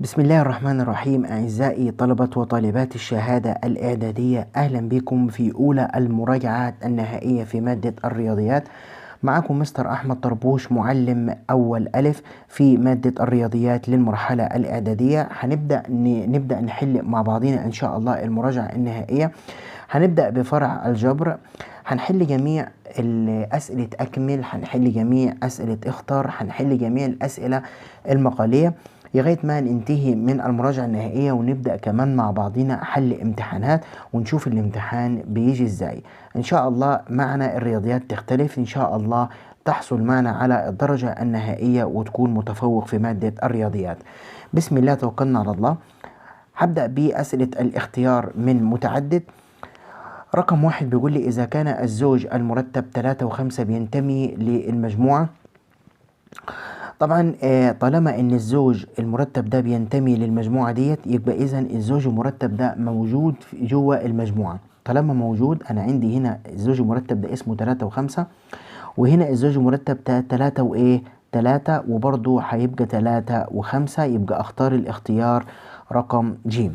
بسم الله الرحمن الرحيم. أعزائي طلبة وطالبات الشهادة الإعدادية، أهلا بكم في أولى المراجعات النهائية في مادة الرياضيات. معكم مستر أحمد طربوش، معلم أول ألف في مادة الرياضيات للمرحلة الإعدادية. هنبدأ نبدأ نحل مع بعضنا إن شاء الله المراجعة النهائية. هنبدأ بفرع الجبر، هنحل جميع أسئلة أكمل، هنحل جميع أسئلة اختر، هنحل جميع الأسئلة المقالية لغاية ما ننتهي من المراجعة النهائية، ونبدأ كمان مع بعضنا حل امتحانات ونشوف الامتحان بيجي ازاي. ان شاء الله معنا الرياضيات تختلف، ان شاء الله تحصل معنا على الدرجة النهائية وتكون متفوق في مادة الرياضيات. بسم الله توكلنا على الله. هبدأ بأسئلة الاختيار من متعدد. رقم 1 بيقول لي إذا كان الزوج المرتب 3 و5 بينتمي للمجموعة. طبعا طالما ان الزوج المرتب ده بينتمي للمجموعة ديت، يبقى اذا الزوج المرتب ده موجود جوه المجموعة. طالما موجود، انا عندي هنا الزوج المرتب ده اسمه 3 و5، وهنا الزوج المرتب 3 وايه؟ 3، وبرضه هيبقى 3 و5، يبقى اختار الاختيار رقم ج.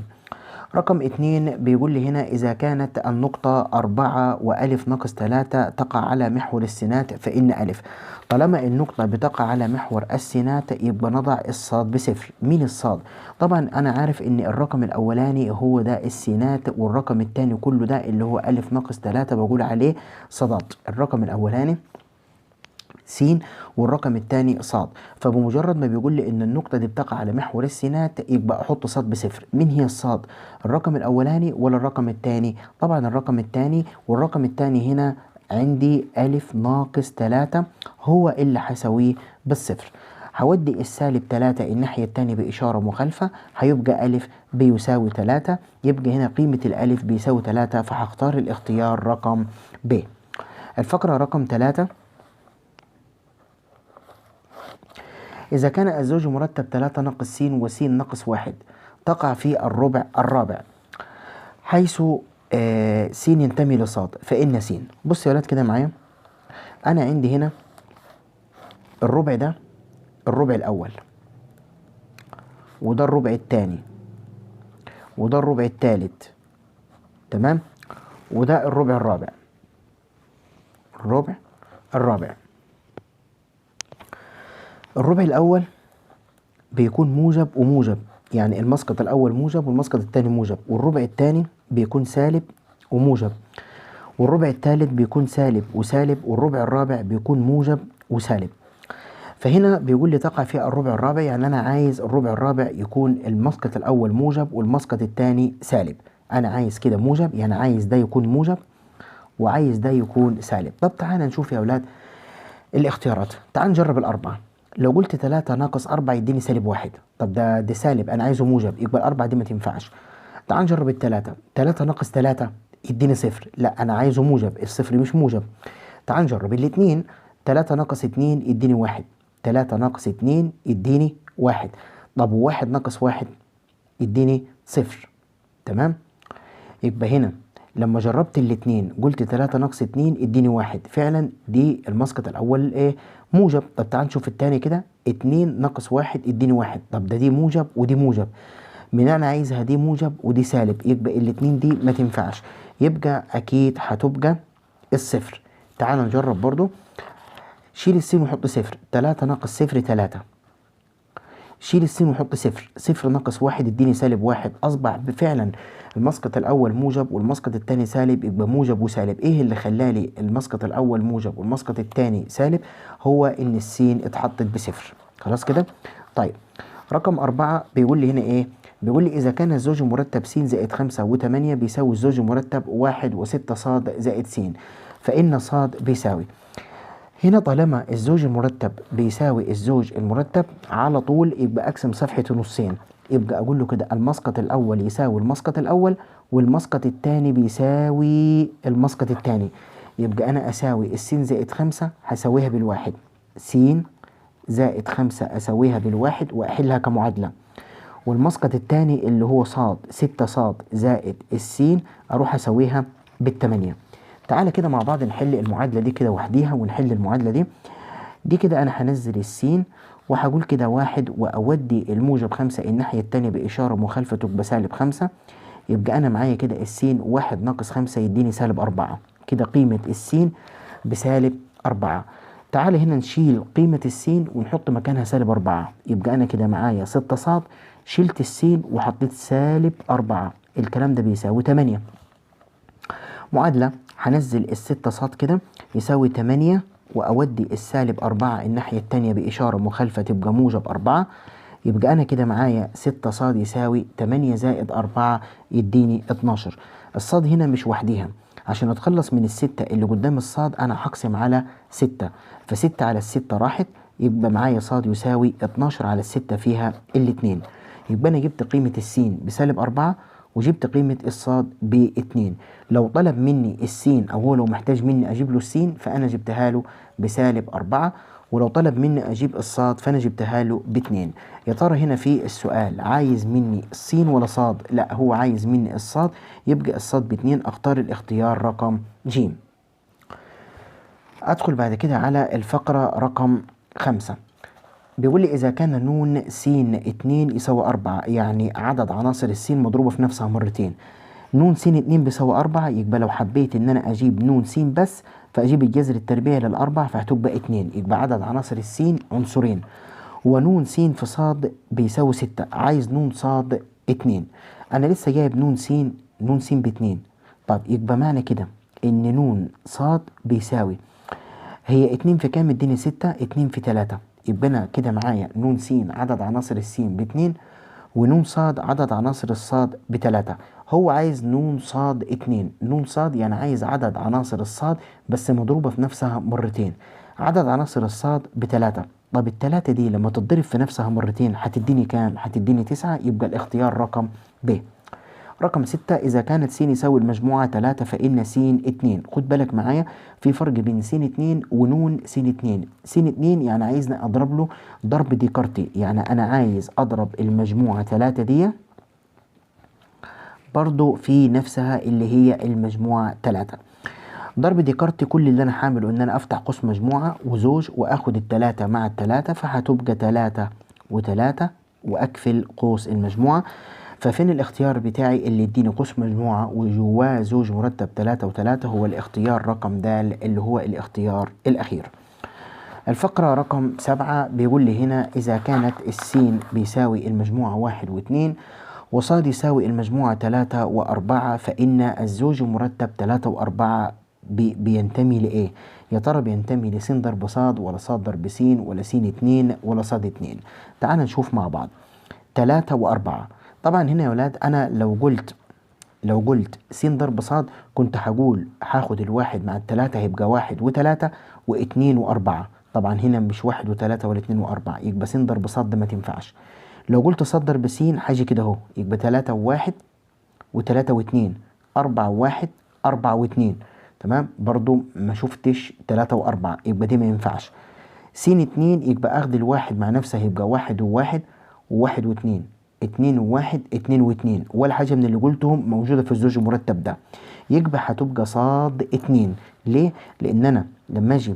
رقم 2 بيقول لي هنا إذا كانت النقطة 4 وألف ناقص 3 تقع على محور السينات فإن ألف. طالما النقطة بتقع على محور السينات يبقى نضع الصاد بصفر. مين الصاد؟ طبعا أنا عارف إن الرقم الأولاني هو ده السينات، والرقم الثاني كله ده اللي هو ألف ناقص 3 بقول عليه صادات. الرقم الأولاني س والرقم الثاني صاد، فبمجرد ما بيقول لي ان النقطة دي بتقع على محور السينات يبقى احط صاد بصفر. مين هي الصاد؟ الرقم الاولاني ولا الرقم الثاني؟ طبعا الرقم الثاني، والرقم الثاني هنا عندي ألف ناقص 3 هو اللي هساويه بالصفر. هودي السالب 3 الناحية الثانية بإشارة مخالفة، هيبقى ألف بيساوي 3، يبقى هنا قيمة الألف بيساوي 3، فهختار الاختيار رقم ب. الفقرة رقم 3، إذا كان الزوج مرتب 3 ناقص س وس ناقص 1 تقع في الربع الرابع حيث س ينتمي لصاد فإن س. بص يا ولاد كده معايا، أنا عندي هنا الربع ده الربع الأول، وده الربع الثاني، وده الربع الثالث، تمام، وده الربع الرابع. الربع الرابع، الربع الأول بيكون موجب وموجب، يعني المسقط الأول موجب والمسقط الثاني موجب، والربع الثاني بيكون سالب وموجب، والربع الثالث بيكون سالب وسالب، والربع الرابع بيكون موجب وسالب. فهنا بيقول لي تقع في الربع الرابع، يعني أنا عايز الربع الرابع يكون المسقط الأول موجب والمسقط الثاني سالب. أنا عايز كده موجب، يعني عايز ده يكون موجب وعايز ده يكون سالب. طب تعالى نشوف يا أولاد الاختيارات، تعال نجرب الأربعة. لو قلت 3 ناقص 4 يديني سالب 1، طب ده سالب، أنا عايزه موجب، يبقى الأربعة دي ما تنفعش. تعال نجرب التلاتة، 3 ناقص 3 يديني صفر، لا أنا عايزه موجب، الصفر مش موجب. تعال نجرب الاتنين، 3 ناقص 2 يديني 1، 3 ناقص 2 يديني 1، طب 1 ناقص 1 يديني صفر، تمام؟ يبقى هنا لما جربت الاتنين قلت 3 ناقص 2 اديني 1، فعلا دي المسقط الاول ايه؟ موجب. طب تعال نشوف التاني كده، 2 ناقص 1 اديني 1، طب ده دي موجب ودي موجب، من انا عايزها دي موجب ودي سالب، يبقى الاتنين دي ما تنفعش، يبقى اكيد هتبقى الصفر. تعال نجرب برضو، شيل السين وحط صفر، 3 ناقص صفر 3، شيل السين وحط صفر، صفر ناقص 1 اديني سالب 1، اصبح فعلا المسقط الاول موجب والمسقط الثاني سالب، يبقى موجب وسالب. ايه اللي خلالي المسقط الاول موجب والمسقط الثاني سالب؟ هو ان السين اتحطت بصفر. خلاص كده؟ طيب رقم 4 بيقول لي هنا ايه؟ بيقول لي اذا كان الزوج مرتب س زائد 5 و8 بيساوي الزوج مرتب 1 و6 صاد زائد س فان صاد بيساوي. هنا طالما الزوج المرتب بيساوي الزوج المرتب على طول يبقى اقسم صفحة نصين، يبقى اقول له كده المسقط الاول يساوي المسقط الاول والمسقط الثاني بيساوي المسقط الثاني، يبقى انا اساوي السين زائد 5 هساويها بالواحد، س زائد 5 اساويها بالواحد واحلها كمعادلة، والمسقط الثاني اللي هو صاد 6 صاد زائد السين اروح اساويها بال8. تعالى كده مع بعض نحل المعادلة دي كده وحديها، ونحل المعادلة دي كده. أنا هنزل السين وهقول كده 1 وأودي الموجب 5 الناحية التانية بإشارة مخالفة تبقى سالب 5، يبقى أنا معايا كده السين 1 ناقص 5 يديني سالب 4، كده قيمة السين بسالب 4. تعال هنا نشيل قيمة السين ونحط مكانها سالب 4، يبقى أنا كده معايا 6 صاد، شلت السين وحطيت سالب 4، الكلام ده بيساوي 8. معادلة هنزل ال6 صاد كده يساوي 8، وأودي السالب 4 الناحية التانية بإشارة مخالفة تبقى موجب 4، يبقى أنا كده معايا 6 صاد يساوي 8 زائد 4 يديني 12. الصاد هنا مش وحديها، عشان أتخلص من ال6 اللي قدام الصاد أنا هقسم على 6، ف6 على ال6 راحت، يبقى معايا صاد يساوي 12 على ال6 فيها الاتنين. يبقى أنا جبت قيمة السين بسالب 4 وجبت قيمة الصاد ب2. لو طلب مني السين أو هو لو محتاج مني أجيب له السين فأنا جبتها له بسالب 4، ولو طلب مني أجيب الصاد فأنا جبتها له ب2. يا ترى هنا في السؤال عايز مني السين ولا صاد؟ لا، هو عايز مني الصاد، يبقى الصاد ب2، أختار الاختيار رقم ج. أدخل بعد كده على الفقرة رقم 5. بيقول لي إذا كان نون س 2 يساوي 4، يعني عدد عناصر السين مضروبة في نفسها مرتين. نون س 2 بيساوي 4، يبقى لو حبيت إن أنا أجيب نون س بس فأجيب الجذر التربيعي للأربع فهتبقى 2، يبقى عدد عناصر السين عنصرين. ونون س في صاد بيساوي 6، عايز نون صاد 2، أنا لسه جايب نون س، نون س ب2. طب يبقى معنى كده إن نون صاد بيساوي هي 2 في كام؟ اديني 6، 2 في 3، يبقى أنا كده معايا نون س عدد عناصر السين ب2، ونون صاد عدد عناصر الصاد ب3. هو عايز نون صاد 2، نون صاد يعني عايز عدد عناصر الصاد بس مضروبة في نفسها مرتين، عدد عناصر الصاد ب3. طب ال3 دي لما تتضرب في نفسها مرتين هتديني كام؟ هتديني 9، يبقى الاختيار رقم ب. رقم 6 إذا كانت س يساوي المجموعة 3 فإن س 2. خد بالك معايا في فرق بين س 2 ونون س 2. س 2 يعني عايزني أضرب له ضرب ديكارتي، يعني أنا عايز أضرب المجموعة 3 دي برضو في نفسها اللي هي المجموعة 3. ضرب ديكارتي كل اللي أنا هعمله إن أنا أفتح قوس مجموعة وزوج وآخد التلاتة مع التلاتة، فهتبقى 3 و3 وأقفل قوس المجموعة. ففين الاختيار بتاعي اللي يديني قوس مجموعة وجواه زوج مرتب 3 و3؟ هو الاختيار رقم د اللي هو الاختيار الأخير. الفقرة رقم 7 بيقول لي هنا إذا كانت السين بيساوي المجموعة 1 و2 وصاد يساوي المجموعة 3 و4 فإن الزوج مرتب 3 و4 بينتمي لإيه؟ يا ترى بينتمي لس ضرب صاد ولا صاد ضرب س ولا س 2 ولا صاد 2؟ تعال نشوف مع بعض. 3 و4، طبعا هنا يا ولاد أنا لو قلت س ضرب صاد كنت هقول هاخد الواحد مع التلاتة هيبقى 1 و3 و2 و4، طبعا هنا مش 1 و3 ولا 2 و4، يبقى س ضرب صاد ده ما تنفعش. لو قلت صاد ضرب س هاجي كده اهو، يبقى 3 و1 و3 و2، 4 و1، 4 و2، تمام؟ برضو ما شفتش 3 و4، يبقى دي ما ينفعش. س 2 يبقى اخد الواحد مع نفسه هيبقى 1 و1 و1 و2، 2 و1، 2 و2، ولا حاجة من اللي قلتهم موجودة في الزوج المرتب ده، يبقى هتبقى صاد 2. ليه؟ لأن أنا لما أجي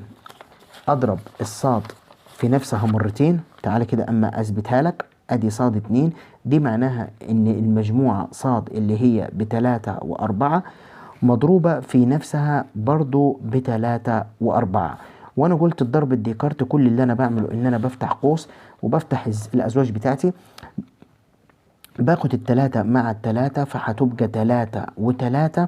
أضرب الصاد في نفسها مرتين، تعالى كده أما أثبتها لك، أدي صاد 2، دي معناها إن المجموعة صاد اللي هي ب3 و4 مضروبة في نفسها برضو ب3 و4. وأنا قلت الضرب الديكارت كل اللي أنا بعمله إن أنا بفتح قوس وبفتح الأزواج بتاعتي، باخد التلاتة مع التلاتة فهتبقى 3 و3،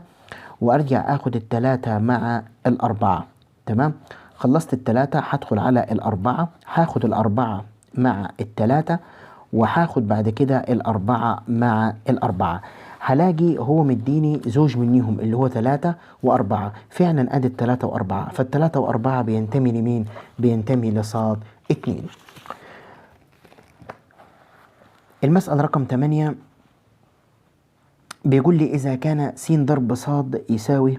وارجع اخد التلاتة مع الاربعة، تمام؟ خلصت التلاتة هدخل على الاربعة، هاخد الاربعة مع التلاتة وهاخد بعد كده الاربعة مع الاربعة. هلاقي هو مديني زوج منيهم اللي هو 3 و4، فعلا ادي 3 و4، فالتلاتة واربعة بينتمي لمين؟ بينتمي لصاد 2. المسألة رقم 8 بيقول لي إذا كان س ضرب صاد يساوي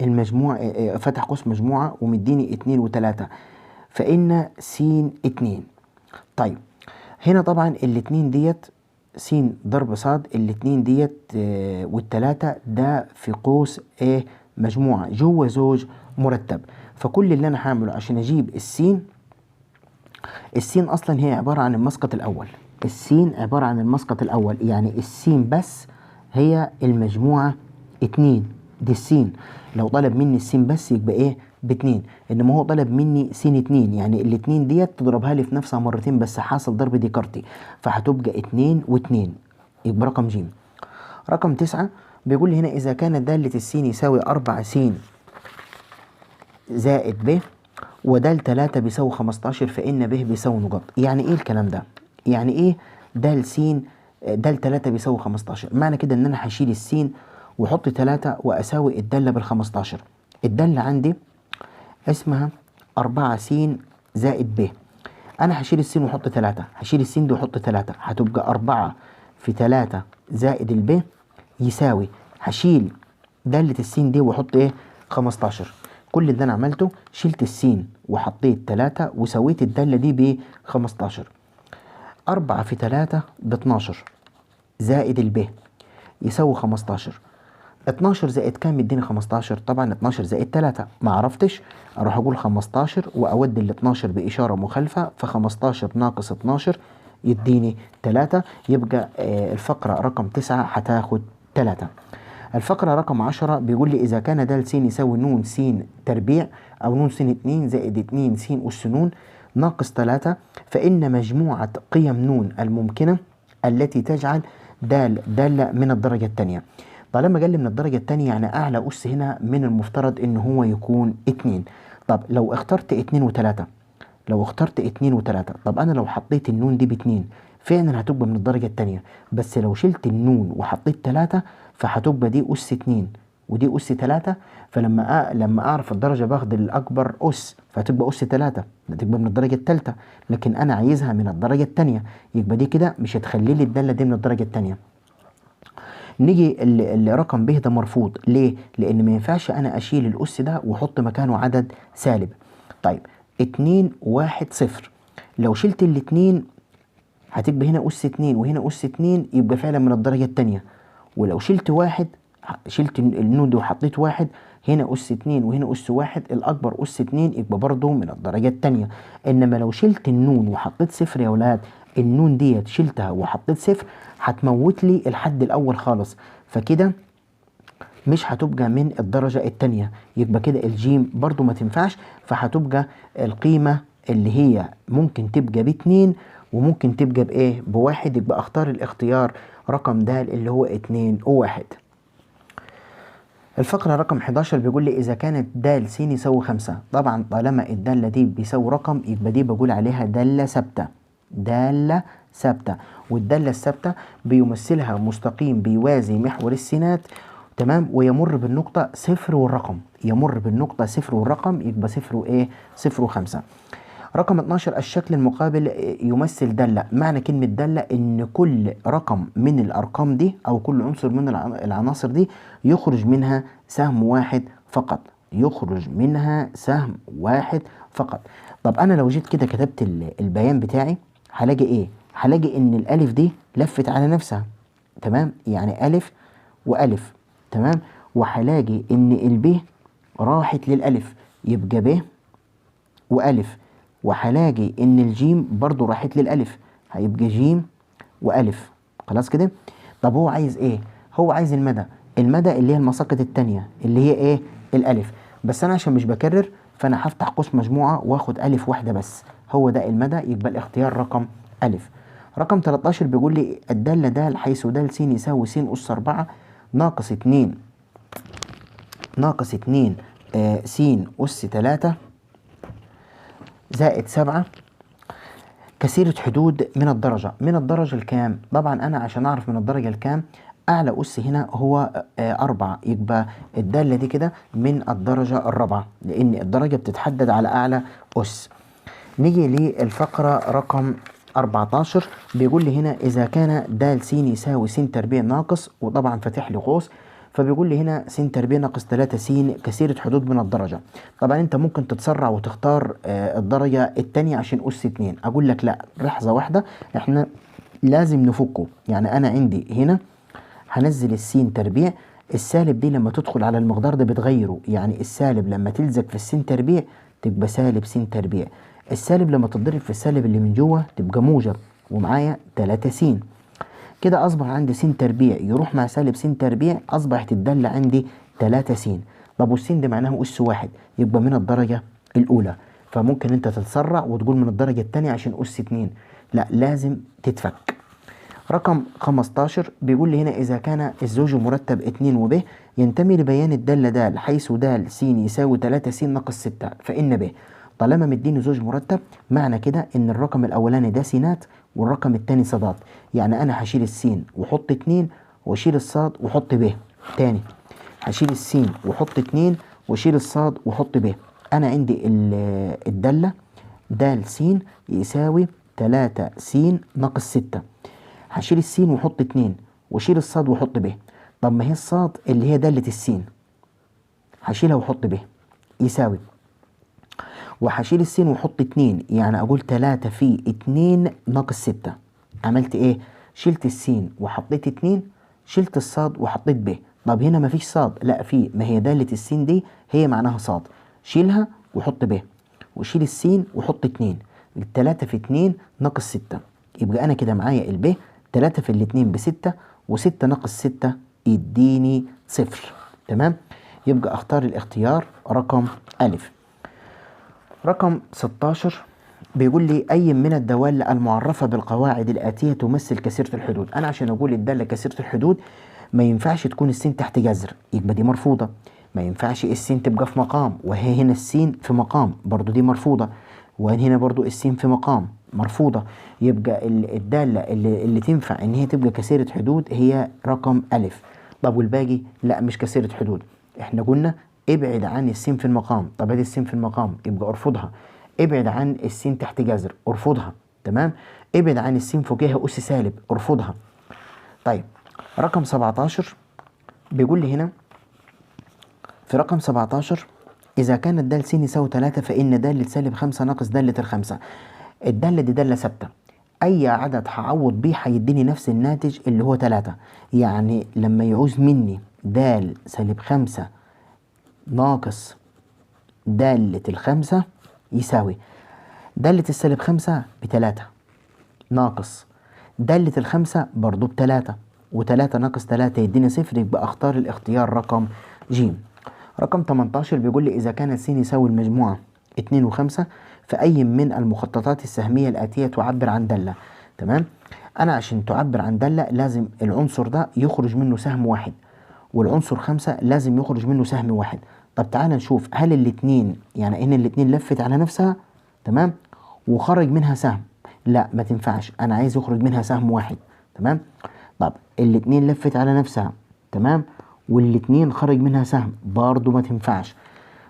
المجموع، فتح قوس مجموعة ومديني 2 و3 فإن س 2. طيب هنا طبعا الاتنين ديت س ضرب صاد، الاتنين ديت والتلاتة ده في قوس ايه؟ مجموعة جوه زوج مرتب. فكل اللي أنا هعمله عشان أجيب السين السين اصلا هي عبارة عن المسقط الاول، السين عبارة عن المسقط الاول، يعني السين بس هي المجموعة 2، دي السين. لو طلب مني السين بس يبقى ايه؟ ب2، انما هو طلب مني سين 2، يعني الاتنين ديت تضربها لي في نفسها مرتين بس، حاصل ضرب ديكارتي، فهتبقى 2 و2، يبقى رقم ج. رقم 9 بيقول لي هنا إذا كانت دالة السين يساوي 4 س زائد ب ودال 3 بيساوي 15 فإن ب بيساوي نقط. يعني إيه الكلام ده؟ يعني إيه دال س دال 3 بيساوي 15؟ معنى كده إن أنا هشيل السين وأحط 3 وأساوي الدالة بال15. الدالة عندي اسمها 4 س زائد ب، أنا هشيل السين وأحط 3، هشيل السين دي وأحط 3، هتبقى 4 في 3 زائد الب يساوي، هشيل دالة السين دي وأحط إيه؟ 15. كل اللي أنا عملته شلت السين وحطيت 3 وسويت الدالة دي ب 15. 4 في 3 ب 12 زائد الب يساوي 15. 12 زائد كام يديني 15؟ طبعا 12 زائد 3. ما عرفتش اروح اقول 15 واودي ال 12 باشاره مخالفه، ف 15 ناقص 12 يديني 3، يبقى الفقره رقم 9 هتاخد 3. الفقرة رقم 10 بيقول لي إذا كان د س يساوي ن س تربيع أو ن س 2 زائد 2 س أس ن ناقص 3، فإن مجموعة قيم ن الممكنة التي تجعل د دالة من الدرجة الثانية. طالما قال لي من الدرجة الثانية يعني أعلى أس هنا من المفترض إن هو يكون 2. طب لو اخترت 2 و3، لو اخترت 2 و3، طب أنا لو حطيت النون دي ب2 فعلا هتبقى من الدرجة الثانية، بس لو شلت النون وحطيت 3 فهتبقى دي أس 2 ودي أس 3، فلما لما أعرف الدرجة باخد الأكبر أس، فهتبقى أس 3، هتبقى من الدرجة الثالثة، لكن أنا عايزها من الدرجة الثانية، يبقى دي كده مش هتخلي لي الدالة دي من الدرجة الثانية. نيجي الرقم ب ده مرفوض، ليه؟ لأن ما ينفعش أنا أشيل الأس ده وأحط مكانه عدد سالب. طيب 2 1 0، لو شلت الاتنين هتبقى هنا أس 2 وهنا أس 2، يبقى فعلا من الدرجة الثانية. ولو شلت واحد، شلت النون دي وحطيت واحد، هنا أس 2 وهنا أس 1، الأكبر أس 2 يبقى برضه من الدرجة الثانية. إنما لو شلت النون وحطيت صفر يا ولاد، النون ديت شلتها وحطيت صفر هتموت لي الحد الأول خالص، فكده مش هتبقى من الدرجة الثانية، يبقى كده الجيم برضه ما تنفعش، فهتبقى القيمة اللي هي ممكن تبقى ب2 وممكن تبقى بإيه؟ ب1، يبقى أختار الاختيار رقم د اللي هو 2 و1. الفقرة رقم 11 بيقول لي إذا كانت د س يساوي 5، طبعا طالما الدالة دي بيساوي رقم يبقى دي بقول عليها دالة ثابتة، دالة ثابتة، والدالة الثابتة بيمثلها مستقيم بيوازي محور السينات، تمام، ويمر بالنقطة صفر والرقم، يمر بالنقطة صفر والرقم، يبقى صفر وإيه؟ صفر وخمسة. رقم 12 الشكل المقابل يمثل دالة. معنى كلمة دالة إن كل رقم من الأرقام دي أو كل عنصر من العناصر دي يخرج منها سهم واحد فقط، يخرج منها سهم واحد فقط. طب أنا لو جيت كده كتبت البيان بتاعي هلاقي إيه؟ هلاقي إن الألف دي لفت على نفسها، تمام، يعني ألف وألف، تمام، وهلاقي إن الب راحت للألف يبقى ب وألف، وهلاقي إن الجيم برضو راحت للألف هيبقى جيم وألف. خلاص كده. طب هو عايز إيه؟ هو عايز المدى، المدى اللي هي المساقط التانية اللي هي إيه؟ الألف. بس أنا عشان مش بكرر فأنا هفتح قوس مجموعة وآخد ألف واحدة بس، هو ده المدى، يبقى الاختيار رقم ألف. رقم 13 بيقول لي الدالة د حيث د س يساوي س أس 4 ناقص 2 ناقص 2 س أس 3 زائد 7 كثيرة حدود من الدرجة، من الدرجة الكام؟ طبعا أنا عشان أعرف من الدرجة الكام أعلى أس هنا هو 4، يبقى الدالة دي كده من الدرجة الرابعة، لأن الدرجة بتتحدد على أعلى أس. نيجي للفقرة رقم 14 بيقول لي هنا إذا كان د س يساوي س تربيع ناقص، وطبعا فاتح لي قوس، فبيقول لي هنا س تربيع ناقص 3 س كثيرة حدود من الدرجة. طبعا انت ممكن تتسرع وتختار الدرجة الثانية عشان أس 2، اقول لك لا، لحظة واحدة، احنا لازم نفكه. يعني انا عندي هنا هنزل السين تربيع، السالب دي لما تدخل على المقدار ده بتغيره، يعني السالب لما تلزق في السين تربيع تبقى سالب س تربيع، السالب لما تتضرب في السالب اللي من جوه تبقى موجب، ومعايا 3 س. كده أصبح عندي س تربيع يروح مع سالب س تربيع، أصبحت الدالة عندي 3 س. طب والسين دي معناها أس 1، يبقى من الدرجة الأولى، فممكن أنت تتسرع وتقول من الدرجة الثانية عشان أس 2، لا لازم تتفك. رقم 15 بيقول لي هنا إذا كان الزوج مرتب 2 وب ينتمي لبيان الدالة د حيث د س يساوي 3 س ناقص 6 فإن ب. طالما مديني زوج مرتب معنى كده إن الرقم الأولاني ده سينات والرقم الثاني صادات، يعني أنا هشيل السين وحط 2 واشيل الصاد وحط ب. تاني هشيل السين وحط 2 واشيل الصاد وحط ب. أنا عندي الدالة د س يساوي 3 س ناقص 6، هشيل السين وحط 2 واشيل الصاد وحط ب. طب ما هي الصاد اللي هي دالة السين هشيلها وحط ب يساوي، وهشيل السين وحط 2، يعني اقول 3 في 2 ناقص 6. عملت ايه؟ شلت السين وحطيت 2، شلت الصاد وحطيت ب. طب هنا مفيش صاد، لا في، ما هي دالة السين دي هي معناها صاد، شيلها وحط ب، وشيل السين وحط 2، 3 في 2 ناقص 6، يبقى انا كده معايا الب 3 في الاتنين ب6، و6 ناقص 6 يديني 0. تمام؟ يبقى اختار الاختيار رقم ألف. رقم 16 بيقول لي أي من الدوال المعرفة بالقواعد الآتية تمثل كثيرة الحدود. أنا عشان أقول الدالة كثيرة الحدود ما ينفعش تكون السين تحت جذر، يبقى دي مرفوضة. ما ينفعش السين تبقى في مقام، وهي هنا السين في مقام برضو دي مرفوضة، وهنا برضو السين في مقام مرفوضة. يبقى الدالة اللي تنفع إن هي تبقى كثيرة حدود هي رقم ألف. طب والباقي لا مش كثيرة حدود، احنا قلنا ابعد عن السين في المقام. طب ادي السين في المقام يبقى ارفضها. ابعد عن السين تحت جذر ارفضها. تمام؟ ابعد عن السين فوقيها أس سالب ارفضها. طيب رقم 17 بيقول لي هنا في رقم 17 إذا كانت د س يساوي 3 فإن د سالب 5 ناقص دالة الخمسة. الدالة دي دالة ثابتة، أي عدد هعوض بيه هيديني نفس الناتج اللي هو 3. يعني لما يعوز مني د سالب 5 ناقص دالة الخمسة يساوي دالة السالب 5 ب3 ناقص دالة الخمسة برضو ب3، و3 ناقص 3 يديني 0، يبقى اختار الاختيار رقم ج. رقم 18 بيقول لي إذا كانت س يساوي المجموعة 2 و5 فأي من المخططات السهمية الآتية تعبر عن دالة. تمام؟ أنا عشان تعبر عن دالة لازم العنصر ده يخرج منه سهم واحد، والعنصر 5 لازم يخرج منه سهم واحد. طب تعالى نشوف هل الاتنين، يعني إن الاتنين لفت على نفسها تمام وخرج منها سهم، لا ما تنفعش، أنا عايز يخرج منها سهم واحد. تمام؟ طب الاتنين لفت على نفسها تمام والاتنين خرج منها سهم برضو ما تنفعش.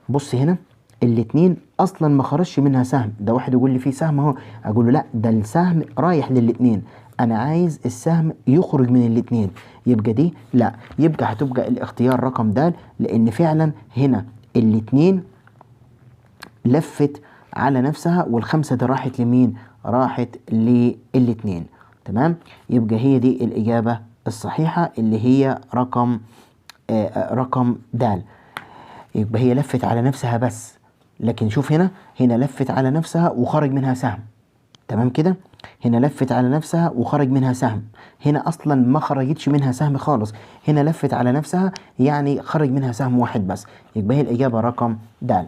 بص هنا الاتنين اصلا ما خرجش منها سهم، ده واحد يقول لي فيه سهم اهو، اقول له لا ده السهم رايح للاتنين، انا عايز السهم يخرج من الاتنين، يبقى دي لا، يبقى هتبقى الاختيار رقم د، لان فعلا هنا الاتنين لفت على نفسها والخمسة دي راحت لمين؟ راحت للاتنين. تمام؟ يبقى هي دي الاجابة الصحيحة اللي هي رقم رقم د. يبقى هي لفت على نفسها بس، لكن شوف هنا، هنا لفت على نفسها وخرج منها سهم. تمام كده؟ هنا لفت على نفسها وخرج منها سهم، هنا اصلا ما خرجتش منها سهم خالص، هنا لفت على نفسها يعني خرج منها سهم واحد بس، يبقى هي الاجابة رقم د.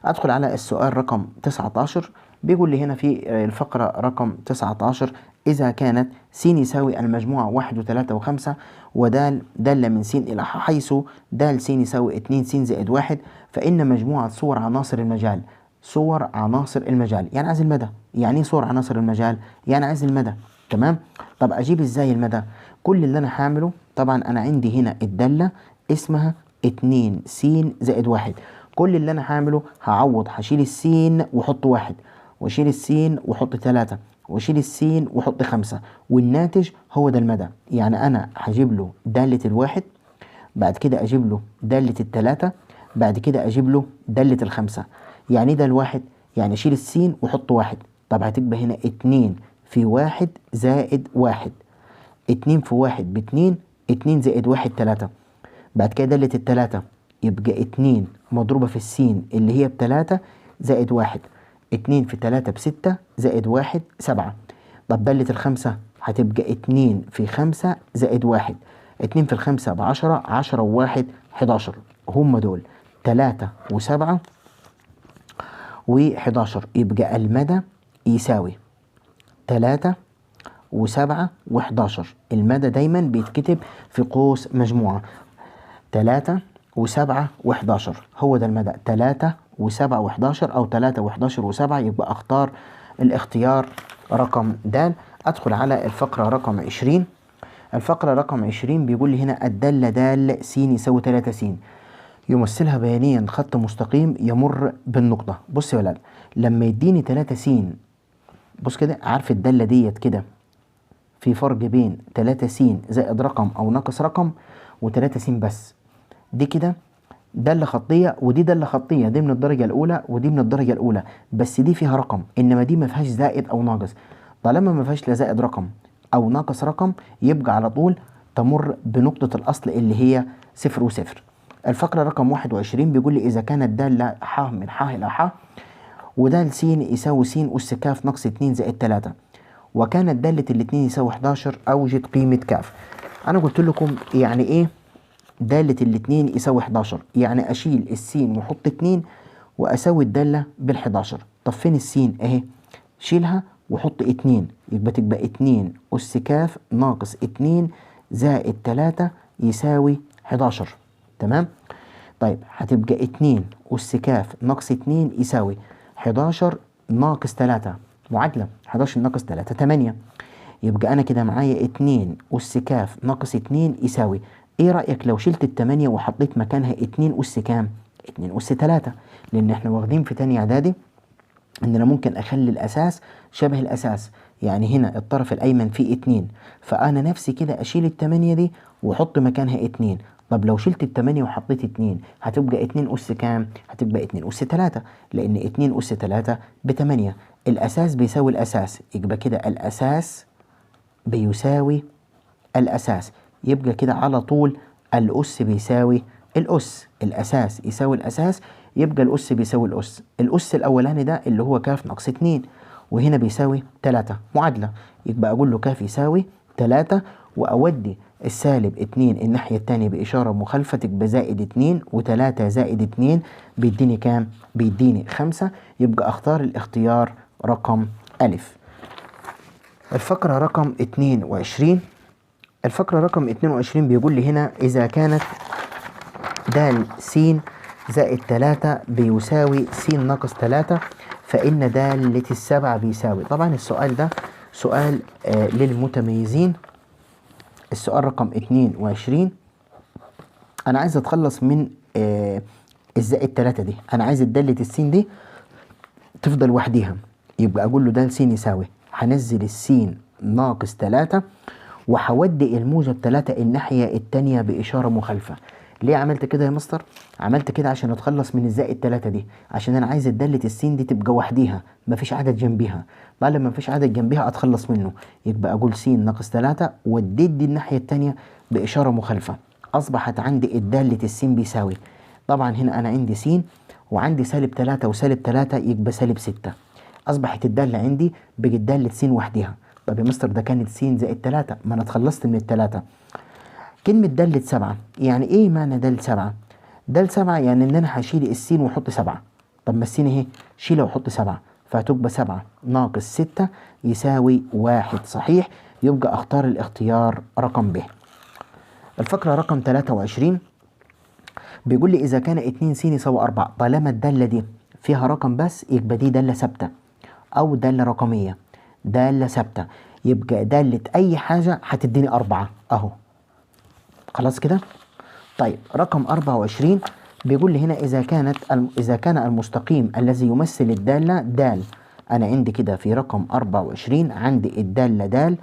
ادخل على السؤال رقم 19 بيقول لي هنا في الفقرة رقم 19 إذا كانت س يساوي المجموعة 1 و3 و5 ودال دالة من س إلى حيث د س يساوي 2 س زائد 1 فإن مجموعة صور عناصر المجال، صور عناصر المجال يعني عايز المدى. يعني ايه صور عناصر المجال؟ يعني عايز المدى. تمام؟ طب أجيب إزاي المدى؟ كل اللي أنا هعمله، طبعا أنا عندي هنا الدالة اسمها 2 س زائد 1، كل اللي أنا هعمله هعوض، هشيل السين وأحط 1، واشيل السين واحط 3، واشيل السين واحط 5، والناتج هو ده المدى. يعني انا هجيب له دالة الواحد، بعد كده اجيب له دالة التلاتة، بعد كده اجيب له دالة الخمسة. يعني ده الواحد يعني اشيل السين واحط 1، طب هتبقى هنا 2 في 1 زائد 1، 2 في 1 ب2، 2 زائد 1 3. بعد كده دالة التلاتة يبقى 2 مضروبة في السين اللي هي ب3 زائد 1، 2 في 3 ب6 زائد 1 7. طب دالة الخمسة هتبقى 2 في 5 زائد 1، 2 في الخمسة ب10، 10 و1 11. هم دول 3 و7 و11. يبقى المدى يساوي 3 و7 و11. المدى دايما بيتكتب في قوس مجموعة. 3 و7 و11 هو ده المدى، 3 و7 و11 أو 3 و11 و7. يبقى أختار الاختيار رقم د. أدخل على الفقرة رقم 20. الفقرة رقم 20 بيقول لي هنا الدالة د س يساوي 3 س، يمثلها بيانيا خط مستقيم يمر بالنقطة. بص يا ولاد، لما يديني 3 س، بص كده، عارف الدالة ديت كده في فرق بين 3 س زائد رقم أو ناقص رقم و3 س بس. دي كده دالة خطية ودي دالة خطية، دي من الدرجة الأولى ودي من الدرجة الأولى، بس دي فيها رقم، إنما دي ما فيهاش زائد أو ناقص. طالما ما فيهاش لا زائد رقم أو ناقص رقم يبقى على طول تمر بنقطة الأصل اللي هي 0 و0. الفقرة رقم 21 بيقول لي إذا كانت دالة ح من ح إلى ح ودال س يساوي س أس ك ناقص 2 زائد 3، وكانت دالة الاتنين يساوي 11، أوجد قيمة ك. أنا قلت لكم يعني إيه دالة الاتنين يساوي 11؟ يعني أشيل السين وأحط 2 وأساوي الدالة بال11. طب فين السين؟ أهي، شيلها وحط 2، يبقى تبقى 2 أس ك ناقص 2 زائد 3 يساوي 11. تمام؟ طيب هتبقى 2 أس ك ناقص 2 يساوي 11 ناقص 3، معادلة 11 ناقص 3 8. يبقى أنا كده معايا 2 أس ك ناقص 2 يساوي، إيه رأيك لو شلت ال8 وحطيت مكانها 2 أس كام؟ 2 أس 3، لأن إحنا واخدين في تاني إعدادي إن أنا ممكن أخلي الأساس شبه الأساس، يعني هنا الطرف الأيمن فيه 2، فأنا نفسي كده أشيل ال8 دي وأحط مكانها 2. طب لو شلت ال8 وحطيت 2 هتبقى 2 أس كام؟ هتبقى 2 أس 3، لأن 2 أس 3 ب8. الأساس بيساوي الأساس، يبقى كده الأساس بيساوي الأساس، يبقى كده على طول الأس بيساوي الأس، الأساس يساوي الأساس، يبقى الأس بيساوي الأس. الأس الأولاني ده اللي هو ك ناقص 2، وهنا بيساوي 3، معادلة، يبقى أقول له ك يساوي 3، وأودي السالب 2 الناحية التانية بإشارة مخالفة تبقى زائد 2، و3 زائد 2 بيديني كام؟ بيديني 5. يبقى أختار الاختيار رقم ألف. الفقرة رقم 22. الفقرة رقم 22 بيقول لي هنا إذا كانت د س زائد 3 بيساوي س ناقص 3، فإن دالة السبعة بيساوي. طبعا السؤال ده سؤال للمتميزين. السؤال رقم 22، أنا عايز أتخلص من الزائد 3 دي، أنا عايز الدالة السين دي تفضل وحديها، يبقى أقول له د س يساوي، هنزل السين ناقص 3 وهودي الموجب 3 الناحية التانية بإشارة مخالفة. ليه عملت كده يا مستر؟ عملت كده عشان اتخلص من الزائد 3 دي، عشان انا عايز الدالة السين دي تبقى وحديها، مفيش عدد جنبيها. طالما مفيش عدد جنبيها اتخلص منه، يبقى اقول س ناقص 3 وديت دي الناحية التانية بإشارة مخالفة. اصبحت عندي الدالة السين بيساوي، طبعا هنا انا عندي س وعندي سالب 3 وسالب 3 يبقى سالب 6. اصبحت الدالة عندي بقت دالة س وحديها. طب يا مستر ده كانت س زائد 3، ما انا اتخلصت من التلاتة. كلمة دالة 7 يعني ايه معنى دالة 7؟ دالة 7 يعني ان انا هشيل السين واحط 7. طب ما السين اهي، شيلها وحط 7، فهتبقى 7 ناقص 6 يساوي 1 صحيح. يبقى اختار الاختيار رقم ب. الفقرة رقم 23 بيقول لي اذا كان 2 س يساوي 4، طالما الدالة دي فيها رقم بس يبقى دي دالة ثابتة او دالة رقمية. دالة ثابتة يبقى دالة اي حاجة هتديني 4 اهو. خلاص كده؟ طيب رقم 24 بيقول لي هنا إذا كان المستقيم الذي يمثل الدالة دال. أنا عندي كده في رقم 24 عندي الدالة دال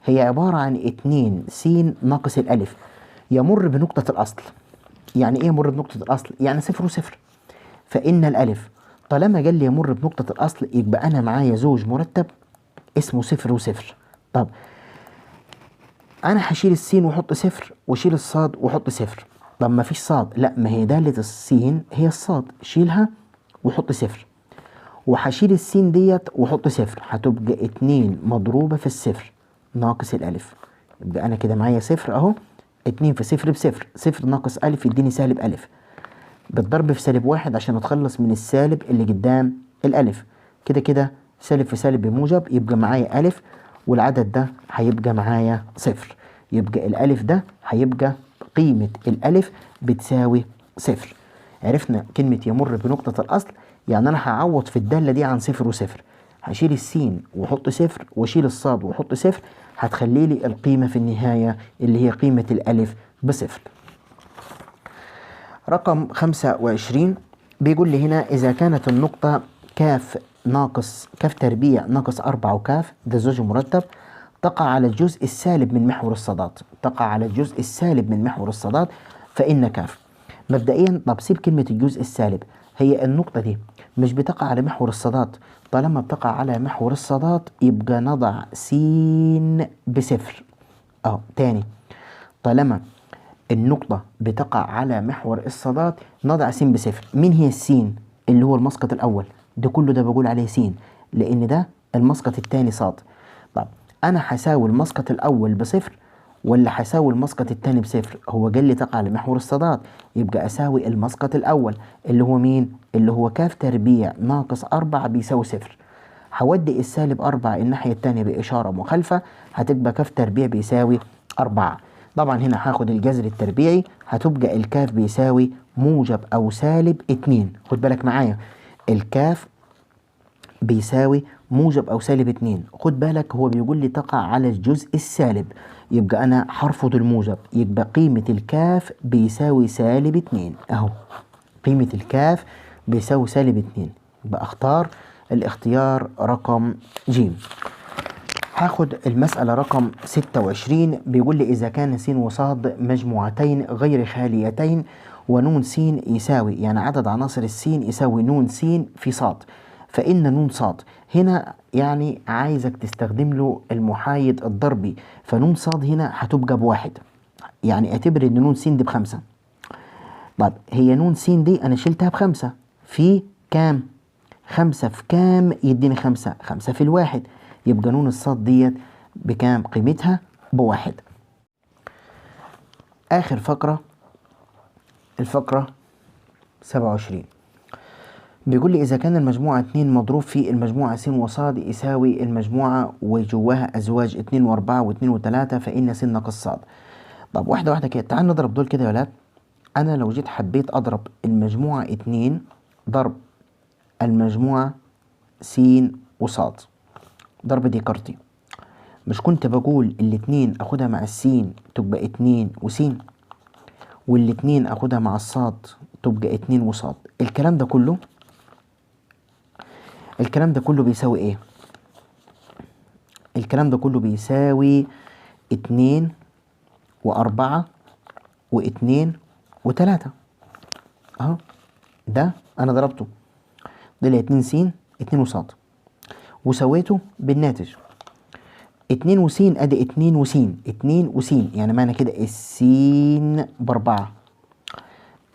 هي عبارة عن 2 س ناقص الألف يمر بنقطة الأصل. يعني إيه يمر بنقطة الأصل؟ يعني 0 و0. فإن الألف طالما قال لي يمر بنقطة الأصل يبقى أنا معايا زوج مرتب اسمه 0 و0. طب أنا هشيل السين وأحط 0 وأشيل الصاد وأحط 0. طب ما فيش صاد، لا ما هي دالة السين هي الصاد، شيلها وحط 0. وهشيل السين ديت واحط صفر، هتبقى 2 مضروبة في الصفر ناقص الألف. يبقى أنا كده معايا صفر أهو، 2 في صفر بصفر، صفر ناقص ألف يديني سالب ألف، بالضرب في سالب 1 عشان أتخلص من السالب اللي قدام الألف. كده كده سالب في سالب بموجب، يبقى معايا ألف والعدد ده هيبقى معايا صفر، يبقى الألف ده هيبقى قيمة الألف بتساوي صفر. عرفنا كلمة يمر بنقطة الأصل، يعني أنا هعوض في الدالة دي عن صفر وصفر، هشيل السين وأحط صفر وأشيل الصاد وأحط صفر، هتخلي لي القيمة في النهاية اللي هي قيمة الألف بصفر. رقم 25 بيقول لي هنا إذا كانت النقطة كاف ناقص كاف تربيع ناقص 4 وكاف، ده زوج مرتب، تقع على الجزء السالب من محور الصادات، تقع على الجزء السالب من محور الصادات، فإن كاف. مبدئيا طب سيب كلمة الجزء السالب، هي النقطة دي مش بتقع على محور الصادات، طالما بتقع على محور الصادات يبقى نضع س بصفر. تاني، طالما النقطة بتقع على محور الصادات نضع س بصفر. مين هي السين؟ اللي هو المسقط الأول، ده كله ده بقول عليه س، لأن ده المسقط الثاني صاد. طب أنا هساوي المسقط الأول بصفر ولا هساوي المسقط الثاني بصفر؟ هو قال لي تقع على محور الصادات، يبقى أساوي المسقط الأول اللي هو مين؟ اللي هو كاف تربيع ناقص 4 بيساوي صفر. هودي السالب 4 الناحية الثانية بإشارة مخالفة، هتبقى كاف تربيع بيساوي 4. طبعا هنا هاخد الجذر التربيعي، هتبقى الكاف بيساوي موجب أو سالب 2. خد بالك معايا، الكاف بيساوي موجب أو سالب 2. خد بالك هو بيقول لي تقع على الجزء السالب، يبقى أنا هرفض الموجب، يبقى قيمة الكاف بيساوي سالب 2 أهو، قيمة الكاف بيساوي سالب 2، يبقى أختار الاختيار رقم ج. هاخد المسألة رقم 26، بيقول لي إذا كان س وصاد مجموعتين غير خاليتين ونون س يساوي، يعني عدد عناصر السين يساوي نون س في صاد، فإن نون صاد. هنا يعني عايزك تستخدم له المحايد الضربي، فنون صاد هنا هتبقى بواحد، يعني اعتبر إن نون س دي ب5. طب هي نون س دي أنا شلتها ب5 في كام؟ 5 في كام يديني 5؟ 5 في الواحد، يبقى نون الصاد ديت بكام؟ قيمتها بواحد. آخر فقرة، الفقرة 27، بيقول لي إذا كان المجموعة 2 مضروب في المجموعة س وصاد يساوي المجموعة وجواها أزواج 2 و4 و2 و3، فإن س ناقص صاد. طب واحدة واحدة كده، تعال نضرب دول كده يا ولاد. أنا لو جيت حبيت أضرب المجموعة 2 ضرب المجموعة س وصاد ضرب ديكارتي، مش كنت بقول الاتنين أخدها مع السين تبقى 2 وسين، والاتنين أخدها مع الصاد تبقى 2 وصاد. الكلام ده كله، الكلام ده كله بيساوي ايه؟ الكلام ده كله بيساوي 2 و4 و2 و3 اهو، ده انا ضربته طلع 2 س 2 وصاد، وسويته بالناتج 2 وس، ادي 2 وس 2 وس، يعني معنى كده السين ب4،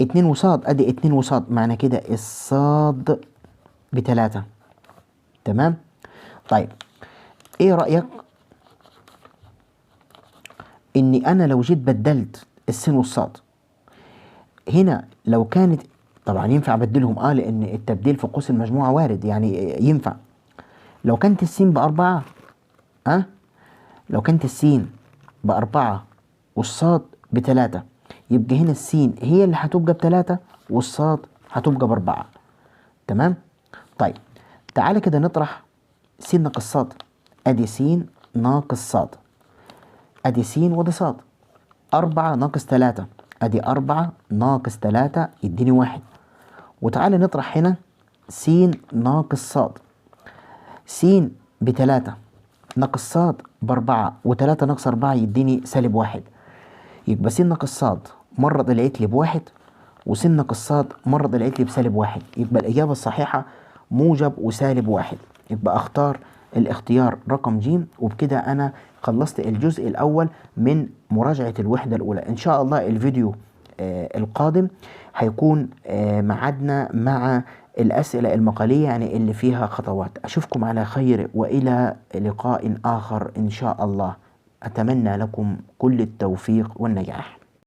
2 وصاد ادي 2 وصاد، معنى كده الصاد ب3. تمام؟ طيب ايه رأيك اني انا لو جيت بدلت السين والصاد هنا، لو كانت طبعا ينفع ابدلهم لان التبديل في قوس المجموعة وارد، يعني ينفع. لو كانت السين ب4، لو كانت السين ب4 والصاد ب3، يبقى هنا السين هي اللي هتبقى ب3 والصاد هتبقى ب4. تمام؟ طيب تعالى كده نطرح س ناقص صاد، ادي س ناقص صاد، ادي س وادي صاد، 4 ناقص 3، ادي 4 ناقص 3 يديني 1. وتعالى نطرح هنا س ناقص صاد، س ب3 ناقص صاد ب4، و3 ناقص 4 يديني سالب 1. يبقى س ناقص صاد مرة طلعت لي ب1، وس ناقص صاد مرة طلعت لي بسالب 1، يبقى الإجابة الصحيحة موجب وسالب 1، يبقى أختار الاختيار رقم ج. وبكده أنا خلصت الجزء الأول من مراجعة الوحدة الأولى. إن شاء الله الفيديو القادم هيكون ميعادنا مع الأسئلة المقالية، يعني اللي فيها خطوات. أشوفكم على خير وإلى لقاء آخر إن شاء الله. أتمنى لكم كل التوفيق والنجاح.